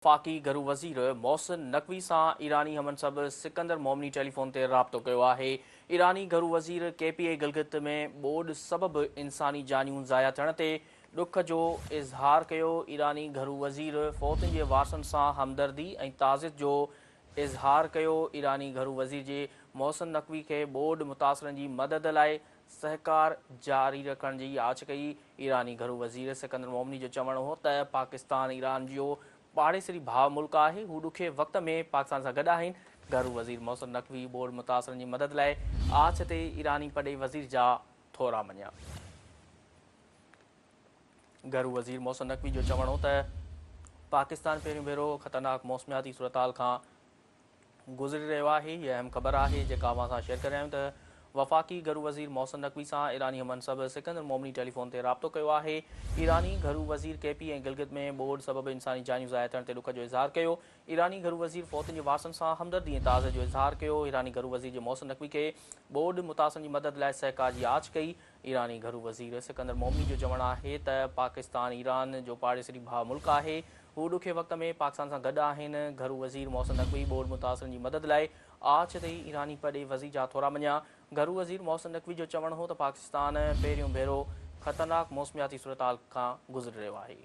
وفاقي گهرو وزير محسن نقوي سان ايراني هم منصب سڪندر مومني ٽيليفون تي رابطو ڪيو آهي. ايراني گهرو وزير ڪي پي اي گلگت ۾ ٻوڏ سبب انساني جانيون ضايع ٿيڻ تي ڏک جو اظهار ڪيو. ايراني گهرو وزير فوتين جي وارثن سان همدردي ۽ تعزيت جو اظهار ڪيو. ايراني گهرو وزير جي محسن نقوي کي ٻوڏ متاثرن جي مدد لاء سهڪار جاري رکڻ جي آڇ ڪئي. ايراني گهرو وزير سڪندر مومني جو چوڻ هو ته پاڪستان ايران جو پاڙيسري ڀاء ملڪ آهي، هو ڏکي وقت ۾ پاڪستان سان گڏ آهن. گهرو وزير محسن نقوي ٻوڏ متاثرن جي مدد لاء آڇ تي ايراني پرڏيهي وزير جا ٿورا مڃيا. گهرو وزير محسن نقوي جو چوڻ هو ته پاڪستان پهريون ڀيرو خطرناڪ موسمياتي صورتحال کان گذري رهيو آهي. هيء اهم خبر آهي جيڪا اوهان سان شيئر ڪري رهيا آهيون ته وفاقي گهرو وزير محسن نقوي سان ايراني هم منصب سڪندر مومني ٽيليفون تي رابطو ڪيو آهي. ايراني گهرو وزير ڪي پي ۽ گلگت ۾ ٻوڏ سبب انساني جانيون ضايع ٿيڻ تي ڏک جو اظهار ڪيو. ايراني گهرو وزير فوتين جي وارثن سان همدردي ۽ تعزيت جو اظهار ڪيو. ايراني گهرو وزير جي محسن نقوي کي ٻوڏ متاثرن جي مدد لاء سهڪار جي آڇ ڪئي. ايراني گهرو وزير سڪندر مومني جو چوڻ آهي ته پاڪستان ايران جو پاڙيسري ڀاء ملڪ آهي، هو ڏکي وقت ۾ پاڪستان سان گڏ آهن. گهرو وزير محسن نقوي ٻوڏ متاثرن جي مدد لاء آڇ تي ايراني پرڏيهي وزير جا ٿورا مڃيا. گهرو وزير محسن نقوي جو چوڻ هو ته پاڪستان پهريون ڀيرو خطرناڪ موسمياتي صورتحال کان گذري رهيو آهي.